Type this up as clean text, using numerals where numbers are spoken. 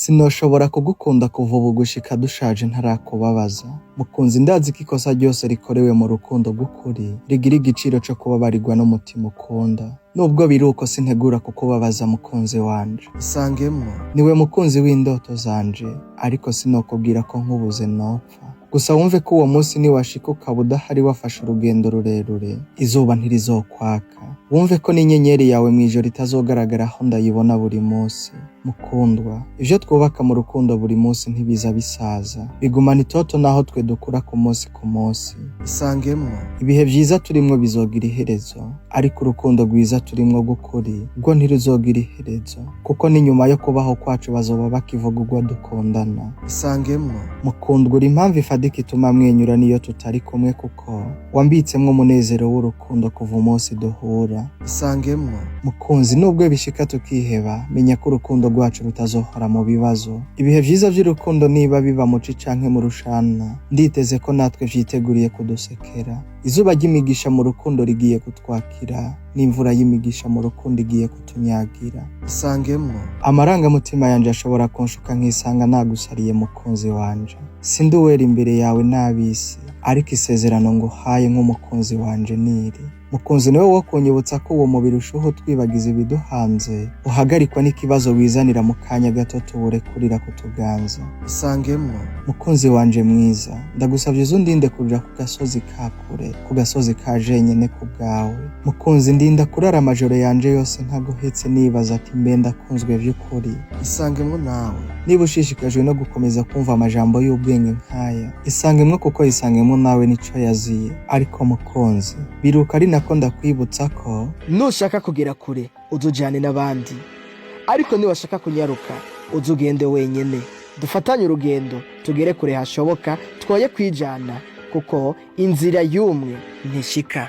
Sinoshobora kugukunda kuva ubu gushika dushaje ntarakubabaza. Mukunzi, ndazi ko ikosa ryose rikorewe mu rukundo rw'ukuri rigira igiciro co kubabarirwa n'umutima ukunda. Nubwo biri uko, sintegura kukubabaza, mukunzi wanje. Isangemwo. Niwe mukunzi w'indoto zanje, ariko sinokubwira ko nkubuze nopfa. Gusa wumve ko uwo munsi niwashika ukaba udahari, wafashe urugendo rurerure, izuba ntirizokwaka. Wumve ko n'inyenyeri yawe mw'ijoro itazogaragara aho ndayibona buri munsi. Mukundwa, ivyo twubaka mu rukundo buri munsi ntibiza bisaza, bigumana itoto naho twe dukura ku munsi ku munsi. Isangemwo. Ibihe vyiza turimwo bizogira iherezo, ariko urukundo rwiza turimwo rw'ukuri rwo ntiruzogira iherezo, kuko n'inyuma yo kubaho kwacu bazoba bakivuga urwo dukundana. Isangemwo. Mukundwa, uri impamvu ifadika ituma mwenyura niyo tutari kumwe, kuko wambitsemwo umunezero w'urukundo kuva umunsi duhura. Isangemwo. Mukunzi, nubwo bishika tukiheba, menya ko urukundo rwacu rutazohora mu bibazo. Ibihe vyiza vy'urukundo, niba biba mu ci canke mu rushana, nditeze ko natwe vyiteguriye kudusekera. Izuba ry'imigisha mu rukundo rigiye kutwakira, n'imvura y'imigisha mu rukundo igiye kutunyagira. Isangemwo. Amarangamutima yanje ashobora kunshuka nkisanga nagusariye, mukunzi wanje. Sindi uwera imbere yawe n'ab'isi, ariko isezerano nguhaye nk'umukunzi wanje niri. Mukunzi, niwe wo kunyibutsa ko uwo mubiri ushuha utwibagiza ibiduhanze, uhagarikwa n'ikibazo wizanira mu kanya gato tuwurekurira kutuganza. Isangemwo. Mukunzi wanje mwiza, ndagusavye uze undinde kuja ku gasozi ka kure, ku gasozi ka jenyene ku bwawe. Mukunzi, ndinda kurara amajoro yanje yose ntaguhetse nibaza ati: "Mbe ndakunzwe vy'ukuri?" Isangemwo nawe. Niba ushishikajwe no gukomeza kumva amajambo y'ubwenge nk'aya, isangemwo, kuko isangemwo nawe nico yaziye. Ariko mukunzi, biruka ari nako ndakwibutsa ko Nushaka kugera kure, uzujane n'abandi, ariko niwashaka kunyaruka, uzugende wenyene. Dufatanye urugendo tugere kure hashoboka, twoye kwijana, kuko inzira y'umwe ntishika.